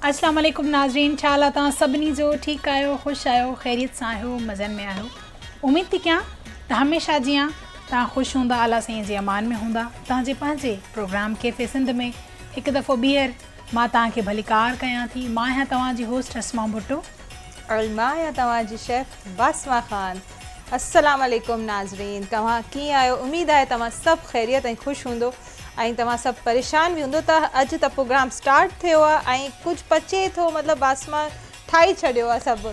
اسلام عليڪم ناظرين ڇا حال آ توهان سڀني جو ٺيڪ آهيو خوش آهيو خيريت سان آهيو مزن ۾ آهيو اميد ٿي ڪيان ته هميشه جيان توهان خوش هوندا الله سائين جي امان ۾ هوندا توهان جي پنهنجي پروگرام ڪيفي سنڌ ۾ هڪ دفعو ٻيهر مان توهان کي ڀليڪار ڪيان ٿي مان آهيان توهان جي هوسٽ اسما ڀٽو. ۽ مان آهيان توهان جي شيف باسما خان. السلام عليڪم ناظرين توهان ڪيئن آهيو اميد آهي توهان سڀ خيريت ۽ خوش هوندو ۽ توهان سڀ پريشان به هوندو ته اڄ ته پروگرام اسٽارٽ ٿيو آهي ۽ ڪجهه پچي ٿو مطلب باسما ٺاهي ڇڏيو آهي سڀ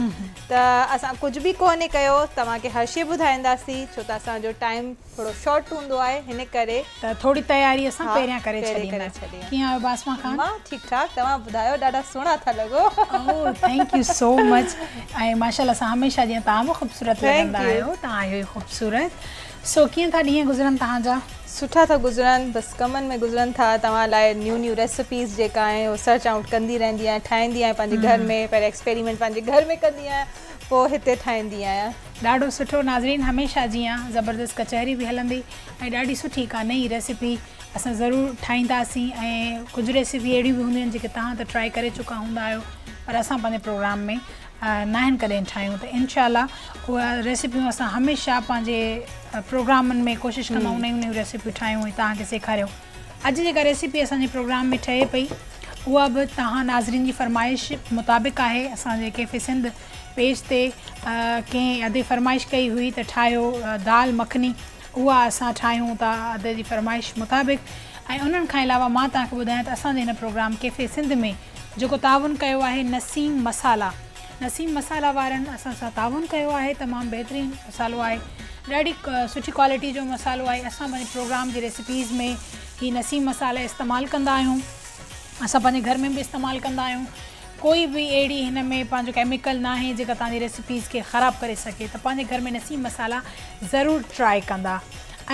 ته اسان ڪجهه به ڪونهي ڪيو توهان کي هر شي ٻڌائينداسين ڇو ته اسان جو ٽائيم ٿورو شارٽ هوندو آهي هن ڪري. ته ٿوري تياري اسان پهريان ڪري ڇڏيندا. ڪيئن آهيو باسما خان؟ مان ٺيڪ ٺاڪ توهان ٻڌايو ڏاڍا سهڻا ٿا لڳو. اوه thank you سو مچ ۽ ماشاءالله سان هميشه جيئن توهان به خوبصورت لڳندا آهيو توهان آهيو ئي خوبصورت سو ڪيئن ٿا ڏينهن گذرن توهان جا؟ سٺا ٿا گذرن بس ڪمن ۾ گذرن ٿا توهان لاء نيو نيو ريسپيز جيڪا آهن اهي سرچ آئوٽ ڪندي رهندي آهيان ٺاهيندي آهيان پنهنجي گهر ۾ پهريان ايڪسپيريمينٽ پنهنجي گهر ۾ ڪندي آهيان پوء هتي ٺاهيندي آهيان. ڏاڍو سٺو ناظرين هميشه جيان زبردست ڪچهري به هلندي ۽ ڏاڍي سٺي ڪا نئين ريسيپي اسان ضرور ٺاهينداسين ۽ ڪجهه ريسيپي اهڙيون به هونديون آهن جيڪي توهان ته ٽرائي ڪري چڪا هوندا آهيو پر اسان پنهنجي پروگرام ۾ ناهن ڪڏهن ٺاهيون ته انشاء الله اها ريسيپيون اسان هميشه پنهنجي پروگرامن ۾ ڪوشش ڪندا آهيون نيون نيون ريسيپيون ٺاهيون ۽ توهان کي سيکاريون اڄ جيڪا ريسيپي اسان جي پروگرام ۾ ٺهي پئي اها به توهان ناظرين جي فرمائش مطابق آهي اسان جي ڪيفي سنڌ پيج تي ڪنهن ادي فرمائش ڪئي هئي ته ٺاهيو دال مکني اها اسان ٺاهيون ٿا ادي جي فرمائش مطابق ۽ انهن کان علاوه مان توهان کي ٻڌايان ته اسان جي هن پروگرام ڪيفي سنڌ ۾ جيڪو تعاون ڪيو آهي نسيم مسالا نسيم مسالا وارن اسان سان تعاون ڪيو آهي تمام بهترين مسالو آهي ڏاڍي سٺي ڪوالٽي جو مسالو آهي اسان پنهنجي پروگرام جي ريسيپيز ۾ هي نسيم مسالا استعمال ڪندا آهيون اسان پنهنجي گهر ۾ به استعمال ڪندا آهيون ڪوئي به اهڙي هن ۾ پنهنجو ڪيميڪل ناهي جيڪا توهان جي ريسيپيز کي خراب ڪري سگهي ته پنهنجي گهر ۾ نسيم مصالحا ضرور ٽرائي ڪندا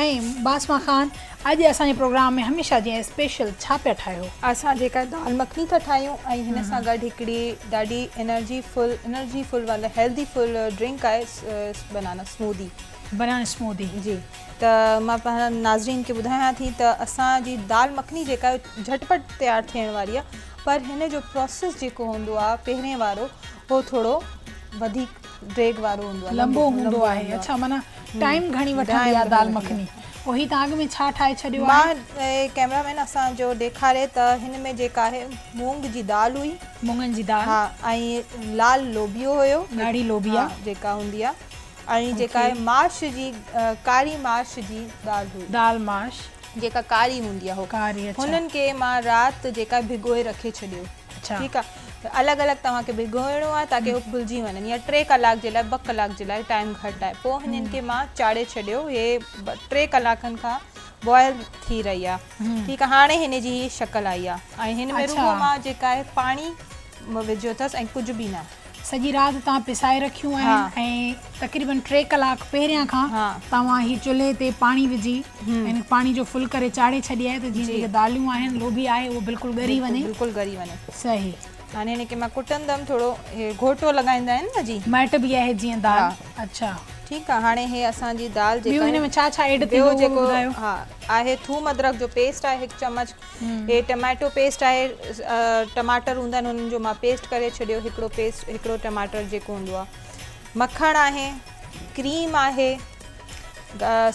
۽ باسما خان اڄ اسان جي پروگرام ۾ هميشه جيئن اسپيشل ڇا پيا ٺاهيو؟ اسان جيڪا دال مکني ٿا ٺاهيون ۽ هن سان گڏ هڪڙي ڏاڍي انرجي فل انرجي فل مطلب هيلدي فل ڊرنڪ آهي بنانا سمودي. بنانا سمودي. جي ته مان پنهنجن ناظرين کي ٻڌايان ٿي ته اسان جي دال مکني جيڪا آهي جهٽ پٽ تيار ٿيڻ واري آهي پر هن جو پروسيس جيڪو هوندو آهي پهرين وارو هو ٿورو وڌيڪ ڊريگ وارو هوندو آهي لمبو هوندو آهي اڇا معنيٰ ٽائيم گهڻي وٺندي آهي دال مکني پوء هي توهان اڳ ۾ ڇا ٺاهي ڇڏيو آهي؟ مان ڪئميرا مين اسان جو ڏيکاري ته هن ۾ جيڪا آهي مونگ جي دال هئي مونگن جي دال ها ۽ لال لوبيو هيو ڳاڙهي لوبيا جيڪا هوندي آهي ۽ جيڪا آهي ماش جي ڪاري ماش جي دال هئي دال ماش جيڪا ڪاري هوندي آهي ڪاري اڇا هنن کي مان رات جيڪا ڀگوئي رکي ڇڏيو اڇا ٺيڪ آهي الڳ الڳ توهان کي ڀگوئڻو آهي تاڪي هو ڦلجي وڃن يا 3 ڪلاڪ جي لاء 2 ڪلاڪ جي لاء ٽائيم گهٽ آهي پوء هنن کي مان چاڙهي ڇڏيو هي 3 ڪلاڪن کان بوائل ٿي رهي آهي ٺيڪ آهي هاڻي هن جي هي شڪل آئي آهي ۽ هن ۾ رڳو مان جيڪا آهي پاڻي وجهيو اٿس ۽ ڪجهه به نه. سڄي رات توهان پسائي رکيون آهن ۽ تقريبن 3 ڪلاڪ پهريان کان توهان هي چلهي تي پاڻي وجهي ۽ پاڻي جو فل ڪري چاڙهي ڇڏي آهي ته جيئن جيڪي داليون آهن لوبي آهي اهو بلڪل ڳري وڃي. بلڪل ڳري وڃي. صحيح. هاڻي هن کي مان ڪٽندم ٿورو هي گهوٽو لڳائيندا آهن نه جي. مائٽ به آهي جيئن دال. اڇا. ٺيڪ آهي هاڻي هي اسان جي دال جيڪا ٻيو هن ۾ ڇا ڇا ايڊ ٿيندو اهو به ٻڌايو. ها آهي ٿوم ادرڪ جو پيسٽ آهي هڪ چمچ. هي ٽماٽو پيسٽ آهي ٽماٽر هوندا آهن انهن جو مان پيسٽ ڪري ڇڏيو هڪڙو پيسٽ هڪڙو ٽماٽر جيڪو هوندو آهي مکڻ آهي ڪريم آهي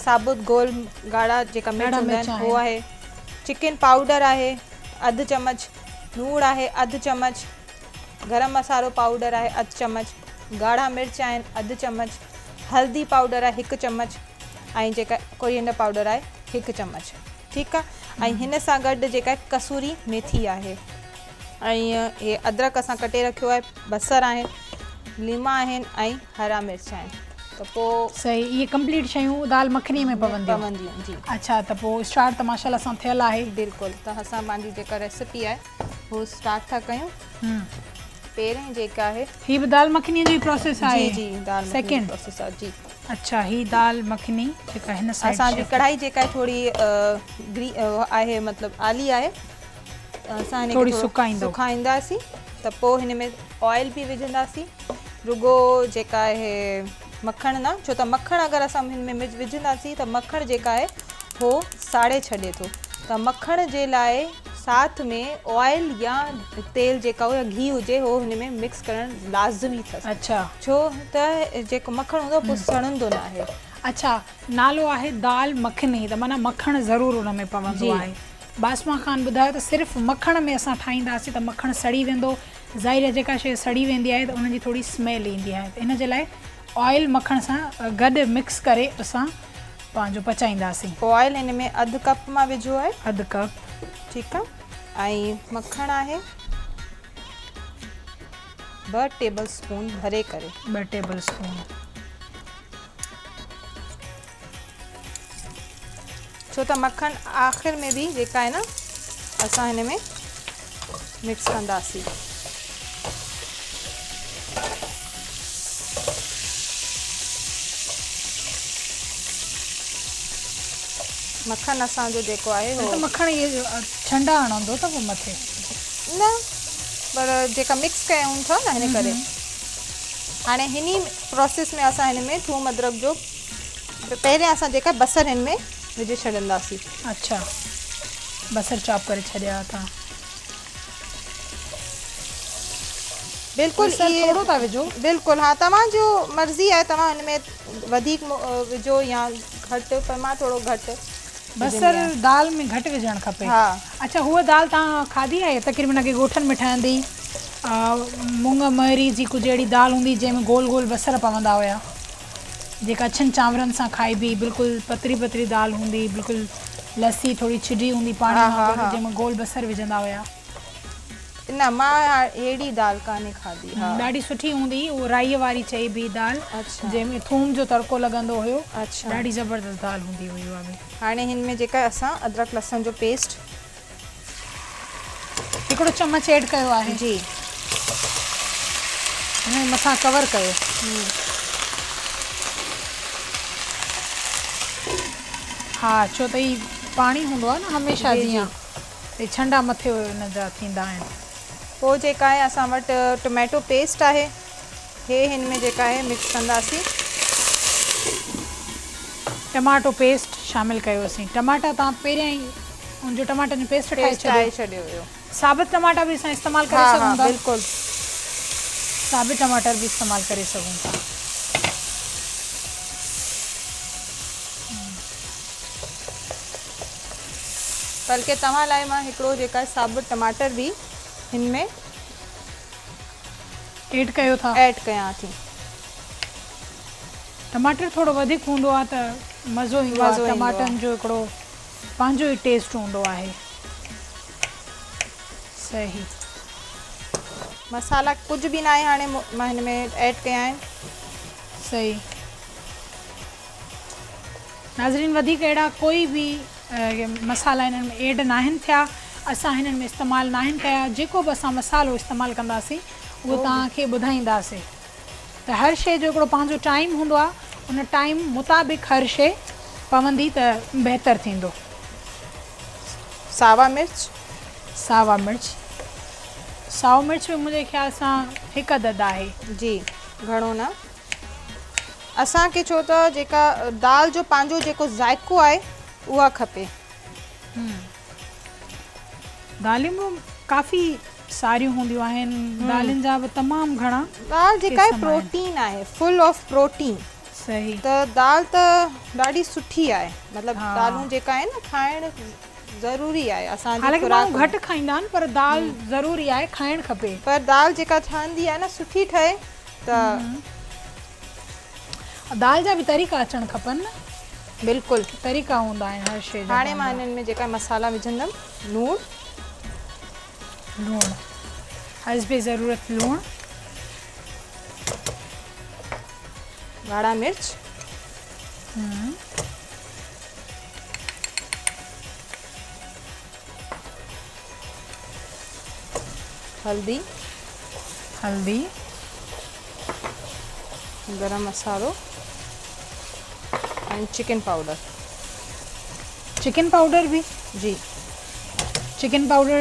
ثابت گول ڳاڙها جيڪا مرچ هوندا آهن هو آهي چڪن پائوڊر آهي اڌ چمچ لوڻ آهي اڌ چمچ گرم مصالحو پائوڊر آهي اڌ چمچ ڳاڙها مرچ آهن اڌ چمچ هلدي پائوڊر آهي هڪ چمچ ۽ جيڪا ڪورينڊر پائوڊر آهي هڪ چمچ ٺيڪ آ ۽ هن سان گڏ جيڪا قصوري ميٿي آهي ۽ هي ادرڪ اسان ڪٽي رکيو آهي بصر آهن ليما آهن ۽ هرا مرچ آهن ته پو صحيح اهي ڪمپليٽ شيون دال مکني ۾ پونديون پونديون جي اڇا ته پو اسٽارٽ ته ماشاءالله سان ٿيل آهي بلڪل ته اسان پنهنجي جيڪا ريسيپي آهي هو اسٽارٽ ٿا ڪيون پهرين جيڪا آهي هي به دال مکني جو پروسيس آهي جي جي دال مکني جو پروسيس آهي جي اڇا هي دال مکني جيڪا هن سائيڊ اسان جي ڪڙهائي جيڪا آهي ٿوري گري آهي مطلب آلي آهي اسان هن کي ٿوري سڪائينداسين ته پوء هن ۾ آئل به وجهنداسين رڳو جيڪا آهي مکڻ نه ڇو ته مکڻ اگر اسان هن ۾ وجهنداسين ته مکڻ جيڪا آهي هو ساڙي ڇڏي ٿو ته مکڻ جي لاء ساٿ ۾ آئل يا تيل جيڪا يا گهي هجي هو هن ۾ مڪس ڪرڻ لازمي اٿس. اڇا. ڇو ته جيڪو مکڻ هوندو آهي پوء سڙندو نه آهي. اڇا نالو آهي دال مکني ته معنيٰ مکڻ ضرور ان ۾ پوندو آهي. باسما خان ٻڌايو ته صرف مکڻ ۾ اسان ٺاهينداسين ته مکڻ سڙي ويندو. ظاهر آهي جيڪا شيء سڙي ويندي آهي ته ان جي ٿوري سميل ايندي آهي ته ان جي لاء آئل مکڻ سان گڏ مڪس ڪري اسان پنهنجو پچائينداسين. آئل هن ۾ اڌ ڪپ مان وجهيو آهي. اڌ ڪپ. ٺيڪ آ ۽ مکڻ آهي ٻه ٽيبل اسپون ڀري ڪري. ٻه ٽيبل اسپون. ڇو ته مکڻ آخر ۾ به جيڪا آهي نه اسان هن ۾ مڪس ڪنداسين. مکڻ اسان جو جيڪو آهي هو مکڻ اهي ڇنڊا هڻندو ته پوء مٿي نه پر جيڪا مڪس ڪيون ٿا نه هن ڪري هاڻي هن ئي پروسيس ۾ اسان هن ۾ ٿوم ادرڪ جو پهريان اسان جيڪا بصر هن ۾ وجهي ڇڏنداسين. اڇا بصر چاپ ڪري ڇڏيا اٿا. بلڪل بصر ٿورو ٿا وجهو. بلڪل ها توهان جو مرضي آهي توهان هن ۾ وڌيڪ وجهو يا گهٽ پر مان ٿورو گهٽ بصر دال ۾ گهٽ وجهڻ کپي. ها. اڇا هوء دال توهان کاڌي آهي تقريبن اڳي ڳوٺن ۾ ٺهندي مڱ مهري جي ڪجهه اهڙي دال هوندي جنهن ۾ گول گول بصر پوندا هيا. جيڪا اڇن چانورن سان کائبي بلڪل پتري پتري دال هوندي بلڪل لسي ٿوري ڇڊي هوندي پاڻي وانگر جنهن ۾ گول بصر وجهندا هيا. نه مان اهڙي دال ڪانهي کاڌي ها. ڏاڍي سٺي هوندي هئي اهو رائي واري چئبي دال جنهن ۾ ٿوم جو تڙڪو لڳندو هيو ڏاڍي زبردست دال هوندي هئي اها به. هاڻي هن ۾ جيڪا اسان ادرڪ لسڻ جو پيسٽ. هڪڙو چمچ ايڊ ڪيو آهي. جي. هن جي مٿان ڪور ڪيو. ها ڇو ته هي پاڻي هوندو آهي نه هميشه جيئن ته ڇنڊا مٿي ان جا ٿيندا آهن. پوء جيڪا آهي اسان وٽ ٽوميٽو پيسٽ آهي هي هن ۾ جيڪا آهي مڪس ڪنداسين. ٽماٽو پيسٽ شامل ڪيوسين. ٽماٽا تان پهريان ئي ان جو ٽماٽن جو پيسٽ ٺاهي ڇڏيو هيو. ثابت ٽماٽا به اسان استعمال ڪري سگهون ٿا. ها بلڪل. ثابت ٽماٽر به استعمال ڪري سگهون ٿا. بلڪه توهان لاء مان هڪڙو جيڪا ثابت ٽماٽر به هن ۾ ايڊ ڪيو ٿا. ايڊ ڪيان ٿي. ٽماٽر ٿورو وڌيڪ هوندو آهي ته مزو ايندو آهي ٽماٽن جو هڪڙو پنهنجو ئي ٽيسٽ هوندو آهي صحيح. مصالحا ڪجهه به ناهي هاڻي مان هن ۾ ايڊ ڪيا آهن. صحيح ناظرين وڌيڪ اهڙا ڪوئي به مصالحا هنن ۾ ايڊ ناهن ٿيا اسان هنن ۾ استعمال ناهن ڪيا جيڪو به اسان مصالحو استعمال ڪنداسين اهو توهان کي ٻڌائينداسين. ته هر شيء جو هڪڙو پنهنجو ٽائيم هوندو آهي ان ٽائيم مطابق هر شيء پوندي ته بهتر ٿيندو. ساوا مرچ. ساوا مرچ سائو مرچ به منهنجي خيال سان هڪ عدد آهي. جي گهڻو نه اسان کي ڇو ته جيڪا دال جو پنهنجو جيڪو ذائقو آهي اها کپي. داليون به ڪافي ساريون هونديون آهن دالين جا به تمام گهڻا دال جيڪا آهي پروٽين آهي فل آف پروٽين صحيح ته دال ته ڏاڍي سٺي آهي مطلب دالون جيڪا آهن نه کائڻ ضروري آهي اسان جي حالانڪه ماڻهو گهٽ کائيندا آهن پر دال ضروري آهي کائڻ کپي. پر دال جيڪا ٺهندي آهي نه سٺي ٺهي ته. دال جا به طريقا اچڻ کپن نه. بلڪل طريقا هوندا آهن هر شي جا. هاڻي مان انهن ۾ جيڪا مصالحا وجهندم لوڻ. لوڻ حسب ضرورت لوڻ. ڳاڙها مرچ. هلدي. هلدي. گرم مصالحو ۽ چڪن پائوڊر. چڪن پائوڊر به؟ جي. چڪن پائوڊر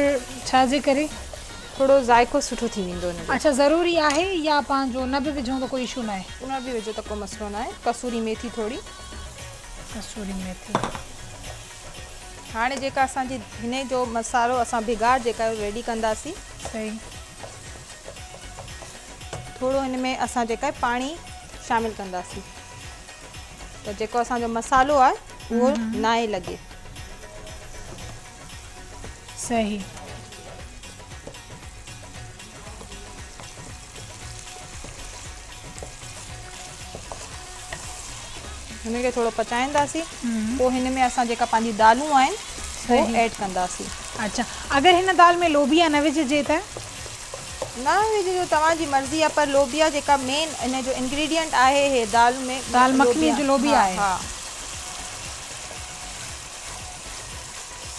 ڇا جي ڪري؟ ٿورو ذائقو سٺو ٿي ويندو ان جو. اڇا ضروري آهي يا پنهنجو نه به وجهون ته ڪوئي اشو ناهي؟ نه به وجهو ته ڪو مسئلو ناهي. قصوري ميٿي ٿوري. قصوري ميٿي. هاڻي جيڪا اسان جي هن جو مصالحو اسان ڀڳاڙ جيڪا ريڊي ڪنداسين. صحيح. ٿورو هن ۾ اسان جيڪا پاڻي شامل ڪنداسين ته جيڪو اسان جو مصالحو آهي اهو ناهي لڳي. صحيح. هن کي ٿورو پچائينداسين پوء هن ۾ اسان جيڪا پنهنجي دالون آهن هو ايڊ ڪنداسين. اڇا اگر هن دال ۾ لوبيا نه وجهجي ته؟ نه وجهجو توهان جي مرضي آهي پر لوبيا جيڪا مين ان جو انگريڊينٽ آهي هي دال ۾ دال مکني جو لوبيا آهي. ها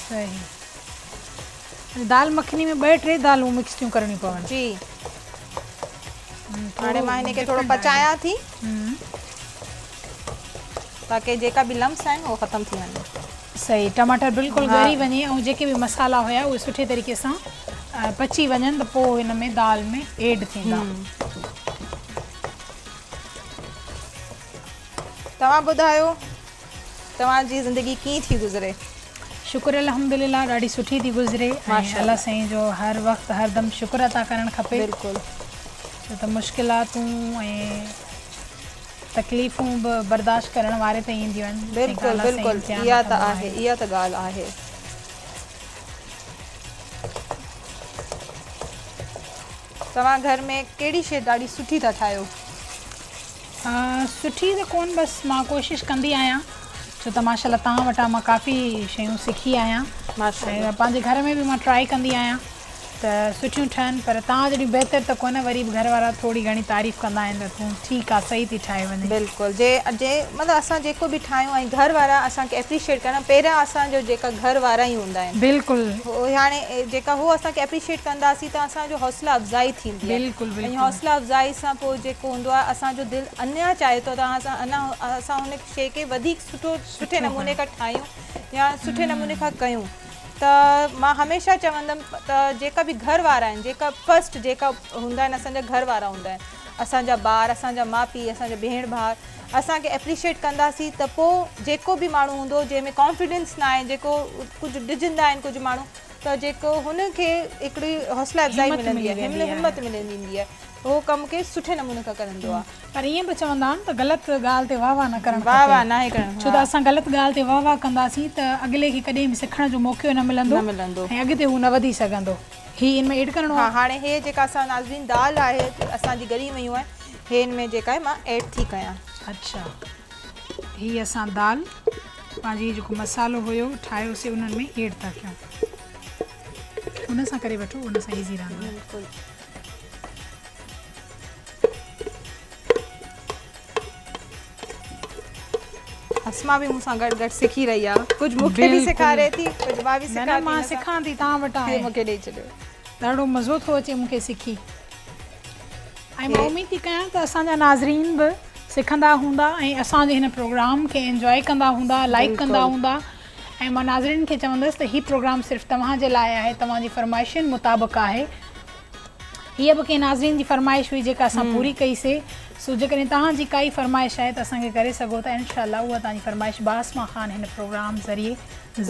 صحيح دال مکني ۾ ٻه ٽي دالون مڪس ٿيون ڪرڻيون پون. جي هاڻي مان هن کي ٿورو پچايان ٿي تاڪي جيڪا به لمس آهن اهو ختم ٿي وڃن. صحيح ٽماٽر بلڪل ڳري وڃي ۽ جيڪي به مصالحا هيا اهي سٺي طريقي سان پچي وڃن ته پوء هن ۾ دال ۾ ايڊ ٿيندا. توهان ٻڌايو توهان جي زندگي ڪيئن ٿي گذري؟ شڪر الحمدلله ڏاڍي سٺي ٿي گذري ۽ الله سائين جو هر وقت هر دم شڪر ادا ڪرڻ کپي. بلڪل. ڇو ته مشڪلاتون ۽ تڪليفون به برداشت ڪرڻ واري تي اينديون آهن. بلڪل بلڪل اها ته آهي اها ته ڳالهه آهي. توهان گهر ۾ ڪهڙي شيء ڏاڍي سٺي ٿا ٺاهيو؟ سٺي ته ڪونه بس مان ڪوشش ڪندي آهيان ڇو ته ماشاء الله توهان وٽان مان ڪافي شيون سکي آهيان ۽ پنهنجي گهر ۾ به مان ٽرائي ڪندي آهيان ته سٺيون ٺهن پر توهان جهڙيون بهتر ته ڪونه وري به گهر وارا ٿوري گهڻي تعريف ڪندا آهن ته تون ٺيڪ آهي صحيح ٿي ٺاهي وڃين. بلڪل جي جي مطلب اسان جيڪو به ٺاهيون ۽ گهر وارا اسان کي اپريشيئيٽ ڪن پهريان اسان جو جيڪا گهر وارا ئي هوندا آهن بلڪل هو هاڻي جيڪا هو اسان کي اپريشيئيٽ ڪنداسين ته اسان جو حوصلا افزائي ٿيندي آهي بلڪل ۽ بلڪل حوصلا افزائي سان پوء جيڪو هوندو آهي اسان جو دل اڃا چاهي ٿو ته اسان اڃا اسان هن شيء کي وڌيڪ سٺو سٺي سٺو نموني ڪيون کان ٺاهيون يا سٺي نموني کان ڪيون ته مان هميشه چوندم ته جيڪا به گهر وارا آهن جيڪا فرسٽ جيڪا هوندا آهن اسان جا گهر وارا هوندا آهن اسان جا ٻار اسان جا ماء پيء اسان جا ڀيڻ ڀاء اسان کي اپريشيئيٽ ڪنداسين ته پوء جيڪو به ماڻهو هوندو جنهن ۾ ڪانفيڊنس نه آهي جيڪو ڪجهه ڊڄندا آهن ڪجهه ماڻهو ته جيڪو هن کي هڪڙي حوصلا افزائي همت ملندي ملي آهي ويندي آهي. همت ملي ويندي آهي هو ڪم کي سٺي نموني کان ڪرندو آهي. پر ائين به چوندا آهن ته غلط ڳالهه تي واهه واهه نه ڪرڻ واهه کپي واهه ناهي ڪرڻ ڇو ته ها. اسان غلط ڳالهه تي واهه واهه ڪنداسين ته اڳلي کي ڪڏهن به سکڻ جو موقعو نه ملندو نه ملندو. ۽ اڳتي هو نه وڌي سگهندو. هي ان ۾ ايڊ ڪرڻو ها آهي. هاڻي هي جيڪا اسان ناظرين دال آهي اسان جي ڳري ويون آهن هي ان ۾ جيڪا آهي مان ايڊ ٿي ڪيان. اڇا هي اسان دال پنهنجي هي جيڪو مصالحو هيو ٺاهيوسي انهن ۾ ايڊ ٿا ڪيون. ان سان ڪري وٺو ان سان ايزي رهندو. بلڪل. اسما به مون سان گڏ گڏ سکي رهي آ ڪجهه مون کي به سيکاري ٿي ڪجهه مان به سکان ٿي نه مان سکان ٿي توهان وٽان هي مون کي ڏئي ڇڏيو ڏاڍو مزو ٿو اچي مون کي سکي ۽ مان اميد ٿي ڪيان ته اسان جا ناظرين به سکندا هوندا ۽ اسان جي هن پروگرام کي انجوائي ڪندا هوندا لائڪ ڪندا هوندا ۽ مان ناظرين کي چوندس ته هي پروگرام صرف توهان جي لاء آهي توهان جي فرمائشن مطابق آهي هيء به ڪنهن ناظرين جي فرمائش هئي جيڪا اسان پوري ڪئي سي، سو جيڪڏهن توهان جي ڪائي فرمائش آهي ته اسان کي ڪري سگهو ٿا انشاء الله اها توهان جي فرمائش باسما خان هن پروگرام ذريعي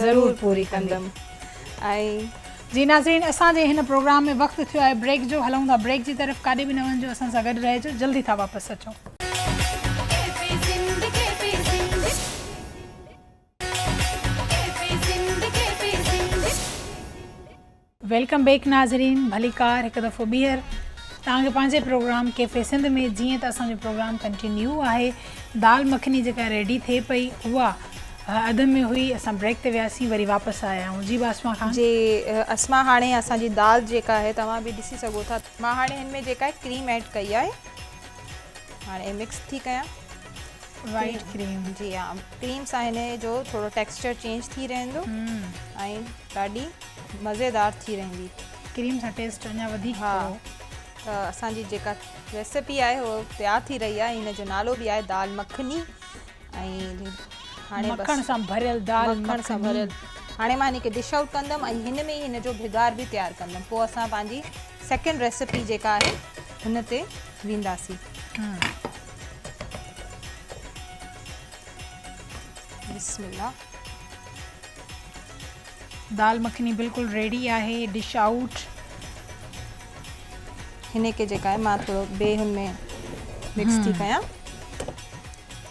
ضرور پوري ڪندي. جي ناظرين اسان جي هن پروگرام ۾ وقت ٿيو آهي بريڪ جو هلون ٿا بريڪ جي طرف ڪاڏي به نه وڃجو اسان سان گڏ رهجو جلدي ٿا واپس اچون. Welcome back ناظرين ڀليڪار هڪ دفعو ٻيهر توهان کي پنهنجي پروگرام ڪيفي سنڌ ۾ جيئن ته اسان جو پروگرام ڪنٽينيو آهي دال مکني جيڪا ريڊي ٿئي پئي اها اڌ ۾ هئي اسان بريڪ تي وياسين وري واپس آيا آهيون جي باسما خان. جي اسما هاڻي اسان جي دال جيڪا آهي توهان به ڏسي سگهو ٿا. مان هاڻي هن ۾ جيڪا آهي ڪريم ايڊ ڪئي آهي هاڻي مڪس ٿي ڪيان. وائيٽ ڪريم جي ها ڪريم سان هن جو ٿورو ٽيڪسچر چينج ٿي رهندو ۽ ڏاڍي مزيدار ٿي رهندي. ڪريم سان ٽيسٽ اڃا وڌيڪ ها ته اسان جي جيڪا ريسيپي آهي هو تيار ٿي رهي آهي هن جو نالو به آهي دال مکني ۽ هاڻي بس مکڻ سان ڀريل دال مکڻ سان ڀريل هاڻي مان هن کي ڊش آئوٽ ڪندم ۽ هن ۾ ئي هن جو ڀڳار به تيار ڪندم پوء اسان پنهنجي سيڪنڊ ريسيپي جيڪا آهي هن تي وينداسين. بسم الله. دال مکني بلڪل ريڊي آهي ڊش آئوٽ. هن کي جيڪا آهي مان ٿورو بي هن ۾ مڪس ٿي ڪيان.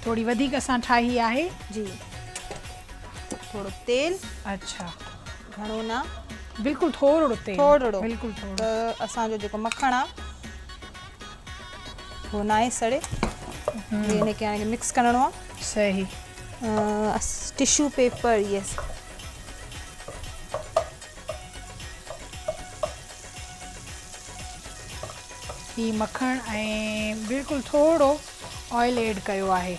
ٿوري وڌيڪ اسان ٺاهي آهي. جي ٿورو تيل. اڇا گهڻو نه بلڪل ٿورڙو تيل. ٿورڙو بلڪل ٿورڙو ته اسان جو جيڪو مکڻ آ هو ناهي سڙي. هن کي هاڻي مڪس ڪرڻو آ. صحيح. Tissue paper yes. هي مکڻ ۽ بلڪل ٿورو آئل ايڊ ڪيو آهي.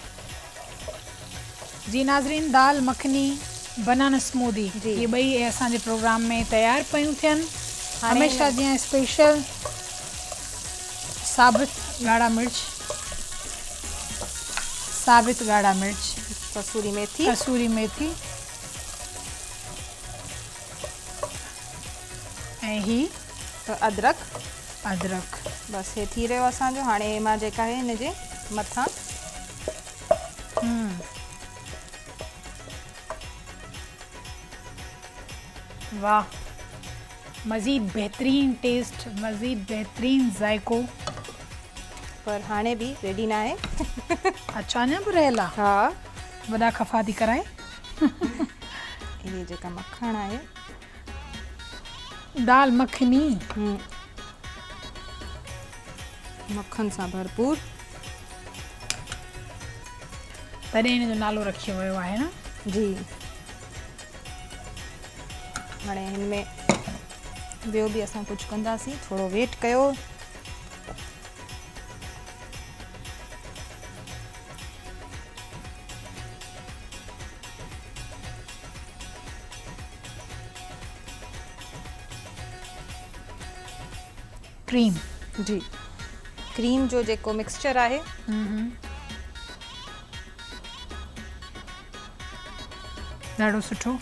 جي ناظرين دال مکني بنانا اسمودي هي ٻئي اسان جي پروگرام ۾ تيار پيون ٿين هميشه جيان اسپيشل ثابت ڳاڙها مرچ ثابت ڳاڙها مرچ قصوري ميٿي قصوري ميٿي ۽ هي ادرڪ ادرڪ بس هي ٿي رهيو اسان جو هاڻي مان جيڪا آهي هن جي مٿان واه مزيد بهترين ٽيسٽ مزيد بهترين ذائقو. پر هاڻي به ريڊي ناهي. اڇا اڃا به رهيل آ. ها. وڏا خفا ٿي ڪرائي. هي جيڪا مکڻ آهي. دال مکني. مکن سان ڀرپور. تڏهن هن جو نالو رکيو ويو آهي نه. جي. هاڻي هن ۾ ٻيو به اسان ڪجهه ڪنداسين ٿورو ويٽ ڪيو. ڪريم جي ڪريم جو جيڪو مڪسچر آهي ڏاڍو سٺو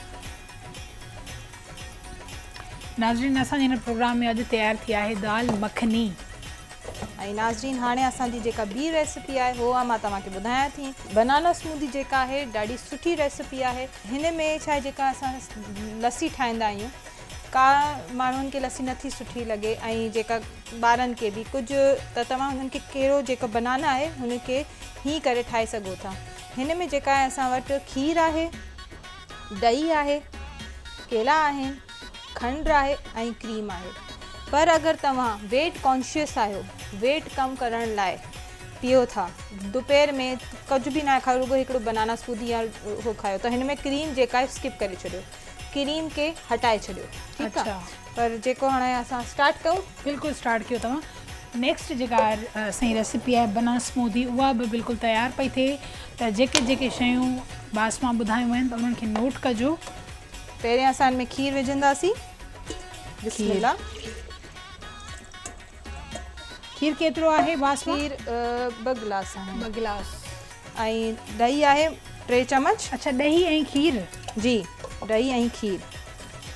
ناظرين اسان جي هن پروگرام ۾ اڄ تيار ٿي آهي دال مکني. ۽ ناظرين هاڻي اسان جي جيڪا ٻي ريسپي آهي اها مان توهان کي ٻڌايان ٿي. بنانا اسمودي جيڪا آهي ڏاڍي سٺي ريسپي آهي هن ۾ ڇا آهي جيڪا اسان لسي ٺاهيندا آهيون ڪا ماڻهن کي لسي نٿي سٺي لڳي ۽ جيڪا ٻارن کي به ڪجهه ته توهان هنن کي ڪهڙو جيڪو بنانا آهي هن کي هين ڪري ٺاهي سگهو ٿا هن ۾ جيڪا آهي اسان وٽ کير آهي ڏهي آهي ڪيلا آهن کنڊ آهي ۽ ڪريم آهي پر اگر توهان ويٽ ڪانشيس آهيو ويٽ ڪم ڪرڻ لاء پيئو ٿا دوپهر ۾ ڪجهه به نه کايو رڳو هڪڙو بنانا اسمودي يا هو کايو ته هن ۾ ڪريم جيڪا آهي اسڪپ ڪري ڇڏيو ڪريم کي هٽائي ڇڏيو ٺيڪ آ پر جيڪو هاڻي اسان اسٽارٽ ڪيون. بلڪل اسٽارٽ ڪيو توهان نيڪسٽ جيڪا اسان جي ريسيپي آهي بنانا اسمودي اها به بلڪل تيار پئي ٿئي ته جيڪي جيڪي شيون باسما ٻڌايون آهن ته انهن کي نوٽ ڪجو. پهريان اسان هن ۾ کير وجهنداسين بسم الله. کير ڪيترو آهي باسما؟ کير ٻه گلاس آهن. ٻه گلاس. ۽ ڏهي آهي 3 چمچ. اڇا ڏهي ۽ کير. جي ڏهي ۽ کير.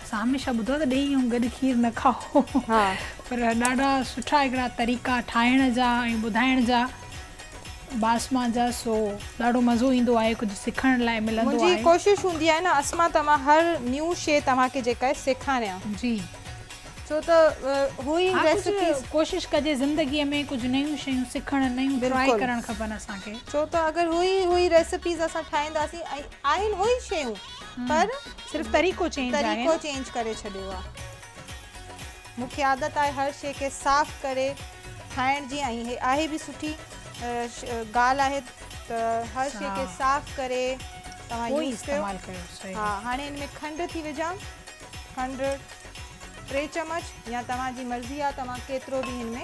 اسان هميشه ٻڌو آهي ته ڏهي ۽ گڏ کير نه کائو. ها. پر ڏاڍا سٺا هڪڙا طريقا ٺاهڻ جا ۽ ٻڌائڻ جا باسما جا سو ڏاڍو مزو ايندو آهي ڪجهه سکڻ لاء ملندو آهي. منهنجي ڪوشش هوندي آهي نه اسما ته مان هر نيو شي توهان کي جيڪا آهي سيکاريان. جي. ڇو ته هو ئي ها ريسيپيز. ڪجهه ڪوشش ڪجي زندگي ۾ ڪجهه نيون شيون سکڻ نيون ٽرائي بلڪل ڪرڻ کپن اسان کي. ڇو ته اگر هو ئي هو ئي ريسيپيز اسان ٺاهينداسين ۽ آهن هو ئي شيون پر صرف طريقو چينج آهي طريقو نه. چينج ڪري ڇڏيو آ. مون کي عادت آهي هر شي کي صاف ڪري ٺاهڻ جي ۽ هي آهي به سٺي ڳالهه آهي ته هر شي کي صاف ڪري توهان پوء يوز ڪيو. استعمال ڪيو صحيح. ها هاڻي هن ۾ کنڊ ٿي وجهان کنڊ 3 چمچ يا توهان جي مرضي آ توهان ڪيترو به هن ۾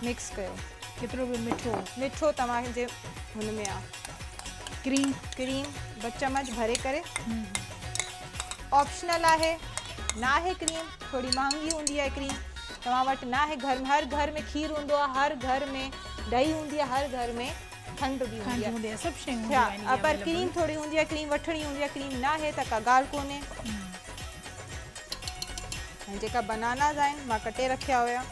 مڪس ڪيو. ڪيترو به مٺو. مٺو توهان جي هن ۾ آ. ڪريم. ڪريم 2 چمچ ڀري ڪري. آپشنل آهي ناهي ڪريم ٿوري مهانگي هوندي آهي ڪريم توهان وٽ ناهي گهر ۾ هر گهر ۾ کير هوندو آهي هر گهر ۾ ڏهي هوندي آهي هر گهر ۾ کنڊ به کنڊ هوندي آهي هوندي آهي سڀ شيون هونديون آهن ها پر اويليبل. ڪريم ٿوري هوندي آهي ڪريم وٺڻي هوندي آهي ڪريم ناهي ته ڪا ڳالهه ڪونهي. ۽ جيڪا بناناز آهن مان ڪٽي رکيا هيا.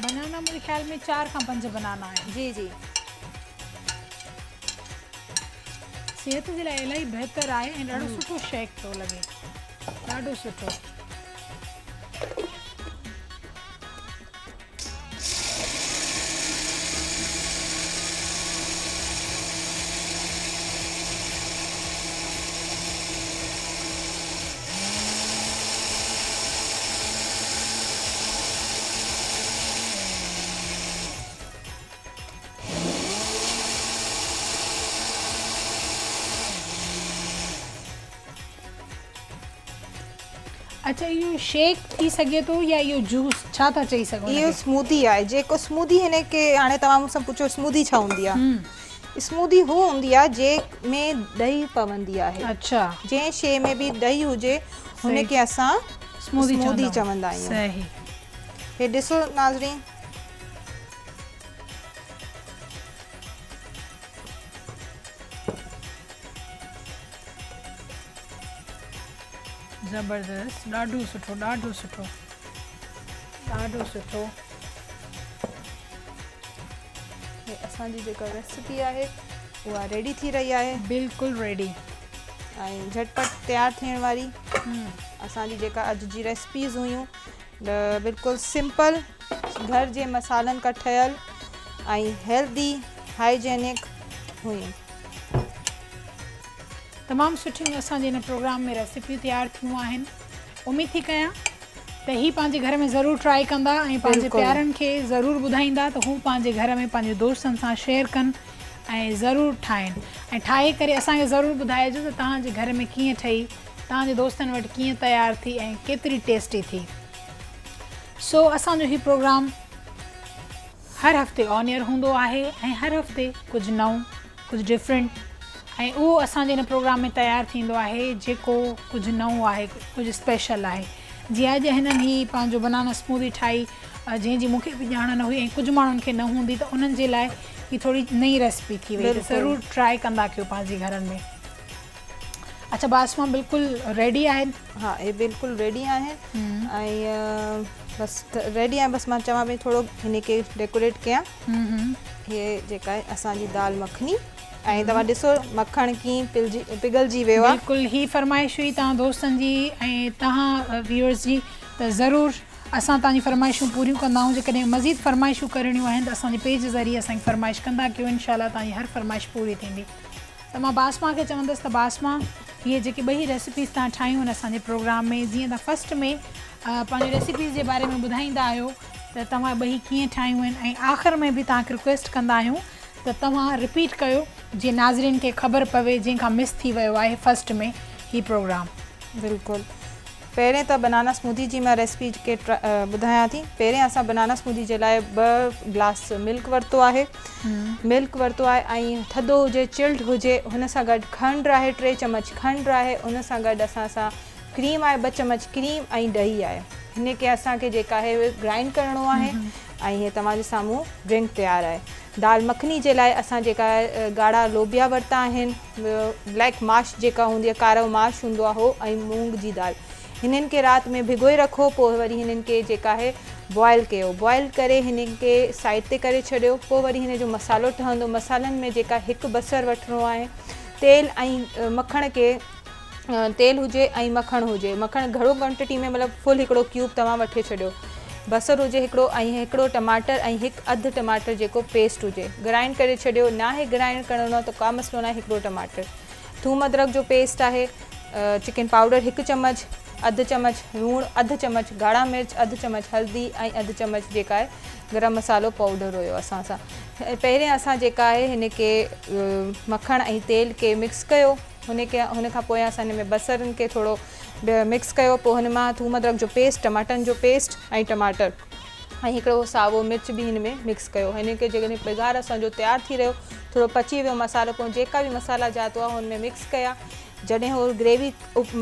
بنانا منهنجي خيال ۾ 4 کان 5 بنانا آهن. جي جي. صحت جي لاء الاهي بهتر آهي ۽ ڏاڍو سٺو شيڪ ٿو لڳي ڏاڍو سٺو. اڇا اهو شيڪ ٿي سگهي ٿو يا اهو جوس ڇا ٿا چئي سگهو اهو اسمودي آهي جيڪو اسمودي هن کي هاڻي توهان مون سان پڇيو اسمودي ڇا هوندي آهي اسمودي هو هوندي آهي جنهن ۾ ڏهي پوندي آهي اڇا جنهن شي ۾ به ڏهي هجي هن کي اسان اسمودي چوندا آهيون صحيح هي ڏسو ناظرين زبردست ڏاڍو سٺو ڏاڍو سٺو ڏاڍو سٺو. هي اسان جي جيڪا ريسيپي آهي اها ريڊي ٿي رهي آهي. بلڪل ريڊي. ۽ جهٽپٽ تيار ٿيڻ واري اسان جي جيڪا اڄ جي ريسيپيز هيون بلڪل سمپل گهر جي مصالحن کان ٺهيل ۽ هيلدي هائيجينڪ هيون. تمام سٺيون اسان جي هن پروگرام ۾ ريسيپيون تيار ٿيون آهن اميد ٿي ڪيان ته هي پنهنجي گهر ۾ ضرور ٽرائي ڪندا ۽ پنهنجي پيارن کي ضرور ٻڌائيندا ته هو پنهنجي گهر ۾ پنهنجي دوستن سان شيئر ڪن ۽ ضرور ٺاهين ۽ ٺاهي ڪري اسان کي ضرور ٻڌائجو ته توهان جي گهر ۾ ڪيئن ٺهي توهان جي دوستن وٽ ڪيئن تيار ٿي ۽ ڪيتري ٽيسٽي ٿي سو اسان جو هي پروگرام هر هفتي آن ايئر هوندو آهي ۽ هر هفتي ڪجهه نئون ڪجهه ڊفرنٽ ۽ اهو اسان جي هن پروگرام ۾ تيار ٿيندو آهي جيڪو ڪجهه نئون آهي ڪجهه اسپيشل آهي جيئن اڄ هنن هي پنهنجو بنانا اسمودي ٺاهي جنهن جي مون کي به ڄاڻ نه هئي ۽ ڪجهه ماڻهن کي نه هوندي ته انهن جي لاء هي ٿوري نئين ريسپي ٿي وئي ته ضرور ٽرائي ڪندا ڪيو پنهنجي گهرن ۾ اڇا باسما بلڪل ريڊي آهن. ها اهي بلڪل ريڊي آهن ۽ بس ريڊي آهن بس مان چوان پئي ٿورو هن کي ڊيڪوريٽ ڪيان هي جيڪا آهي اسان جي دال مکني ۽ توهان ڏسو مکڻ ڪيئن پلجي پگهلجي ويو آهي. بلڪل هي فرمائش هئي توهان دوستن جي ۽ توهان ويورز جي ته ضرور اسان توهان جي فرمائشون پوريون ڪندا آهيون جيڪڏهن مزيد فرمائشون ڪرڻيون آهن ته اسان جي پيج ذريعي اسان کي فرمائش ڪندا ڪيو انشاء الله توهان جي هر فرمائش پوري ٿيندي. ته مان باسما کي چوندس ته باسما هيء جيڪي ٻئي ريسيپيز توهان ٺاهيون آهن اسان جي پروگرام ۾ جيئن توهان فرسٽ ۾ پنهنجي ريسيپيز جي باري ۾ ٻڌائيندا آهيو ته توهان ٻئي ڪيئن ٺاهيون آهن ۽ آخر ۾ به توهان کي رڪويسٽ ڪندا آهيون ته توهان رپيٽ ڪيو جيئن ناظرين کي خبر پوي جنهن کان مس ٿي ويو آهي فرسٽ ۾ هي پروگرام. بلڪل پهرين ته بنانا اسمودي جي مان ريسپي کي ٻڌايان ٿي پهرين اسان بنانا اسمودي جي لاء ٻه گلاس ملڪ ورتو آهي ملڪ ورتو آهي ۽ ٿڌو هجي چلڊ هجي هن سان گڏ کنڊ آهي ٽي چمچ کنڊ آهي ان سان گڏ اسان سان ڪريم آهي ٻه چمچ ڪريم ۽ ڏهي آهي هن کي اسان کي جيڪا آهي گرائنڊ ڪرڻو آهي ۽ هي توهان جي سامهون ڊرنڪ تيار آهي دال مکني جي لاء اسان جيڪا ڳاڙها لوبيا ورتا آهن بليڪ ماش جيڪا هوندي آهي ڪارو ماش هوندو آهي هو ۽ مونگ جي دال هنن کي رات ۾ ڀگوئي رکو پوء وري هنن کي جيڪا آهي بوائل ڪيو بوائل ڪري هنن کي سائيڊ تي ڪري ڇڏيو پوء وري هن جو مصالحو ٺهندو مصالحن ۾ جيڪا هڪ بصر وٺڻو آهي تيل ۽ مکڻ کي تيل هجي ۽ مکڻ هجي مکڻ گهڻو ڪوانٽٽي ۾ مطلب فل هڪڙو ڪيوب توهان وٺي ڇڏيو بصر هجي هڪڙو ۽ هڪڙو ٽماٽر ۽ هڪ اڌ ٽماٽر جيڪو پيسٽ هجي گرائنڊ ڪري ڇڏيو ناهي گرائنڊ ڪرڻو ته ڪا مسئلو ناهي هڪڙو ٽماٽر ٿوم ادرڪ جو پيسٽ آهي چڪن پائوڊر هڪ چمچ اڌ چمچ لوڻ اڌ چمچ ڳاڙها مرچ اڌ چمچ هلدي ۽ اڌ چمچ جيڪا آهي گرم مصالحو پائوڊر هيو اسان سان پهرين اسان جيڪا آهي هن کي مکڻ ۽ تيل کي مڪس ڪيو هن کي هن کان پوء اسان هن ۾ بصرن کي ٿورو مڪس ڪيو پوء هن مان ٿوم ادرڪ جو پيسٽ ٽماٽن جو پيسٽ ۽ ٽماٽر ۽ هڪڙو ساوو مرچ به هن ۾ مڪس ڪيو هن کي جيڪڏهن بگهار اسان جو تيار ٿي رهيو ٿورو پچي ويو مصالحو پوء جيڪا به مصالحا جات هئا هن ۾ مڪس ڪيا جڏهن هو گريوي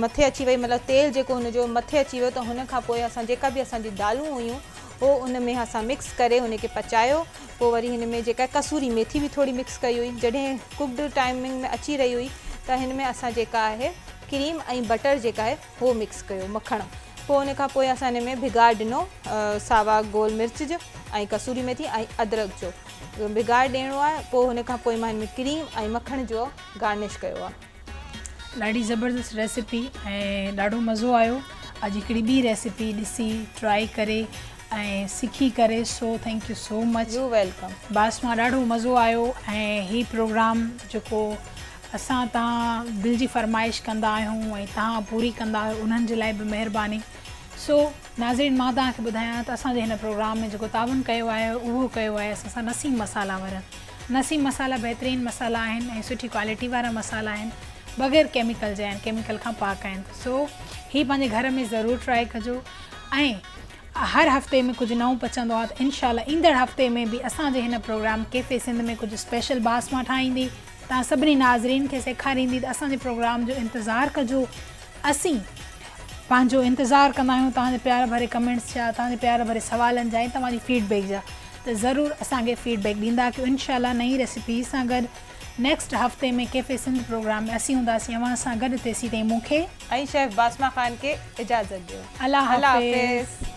مٿي اچي وئي مطلب تيل جيڪو هن جو مٿي اچي ويو ته هن کان پوء اسان جيڪا به اسان جي دالون هيون هو ان ۾ اسان مڪس ڪري هن کي پچايو پوء وري هن ۾ جيڪا قصوري ميٿي به ٿوري مڪس ڪئي هئي جڏهن ڪوڪڊ ٽائمنگ ۾ اچي رهي هئي ته هن ۾ اسان جيڪا آهي ڪريم ۽ بٽر جيڪا آهي هو مڪس ڪيو مکڻ پوء ان کان پوء اسان ان ۾ ڀڳاڙ ڏنو ساوا گول مرچ جو ۽ قصوري ميٿي ۽ ادرڪ جو ڀڳاڙ ڏيڻو آهي پوء ان کان پوء مان ان ۾ ڪريم ۽ مکڻ جو گارنش ڪيو آهي. ڏاڍي زبردست ريسيپي ۽ ڏاڍو مزو آيو اڄ هڪڙي ٻي ريسيپي ڏسي ٽرائي ڪري ۽ سکي ڪري so thank you so much. You welcome. Basma ڏاڍو مزو آيو ۽ هي پروگرام جيڪو اسان توهان دل جي فرمائش ڪندا آهيون ۽ توهان پوري ڪندا آهيو انهن جي لاء به مهرباني سو ناظرين مان توهان کي ٻڌايان ته اسان جي هن پروگرام ۾ جيڪو تعاون ڪيو آهي اهو ڪيو آهي اسان سان نسيم مسالا وارن نسيم مسالا بهترين مسالا آهن ۽ سٺي ڪوالٽي وارا مسالا آهن بغير ڪيميڪل جا آهن ڪيميڪل کان پاڪ آهن سو هي پنهنجي گهر ۾ ضرور ٽرائي ڪجو ۽ هر هفتي ۾ ڪجهه نئون پچندو آهي ته انشاء الله ايندڙ هفتي ۾ به اسان جي هن پروگرام ڪيفي سنڌ ۾ ڪجهه اسپيشل باسما ٺاهيندي توهان سڀني ناظرين کي سيکاريندي ته اسان جي پروگرام جو انتظار ڪجو اسين پنهنجو انتظار ڪندا آهيون توهان جي پيار ڀري ڪمينٽس جا توهان جي پيار ڀري سوالن جا ۽ توهان جي فيڊ بيڪ جا ته ضرور اسان کي فيڊ بيڪ ڏيندا ڪيو انشاء الله نئين ريسيپي سان گڏ نيڪسٽ هفتي ۾ ڪيفي سنڌ پروگرام ۾ اسين هونداسين اوهان سان گڏ تيسين تائين مون کي ۽ شيف باسما خان کي اجازت ڏيو الله حافظ.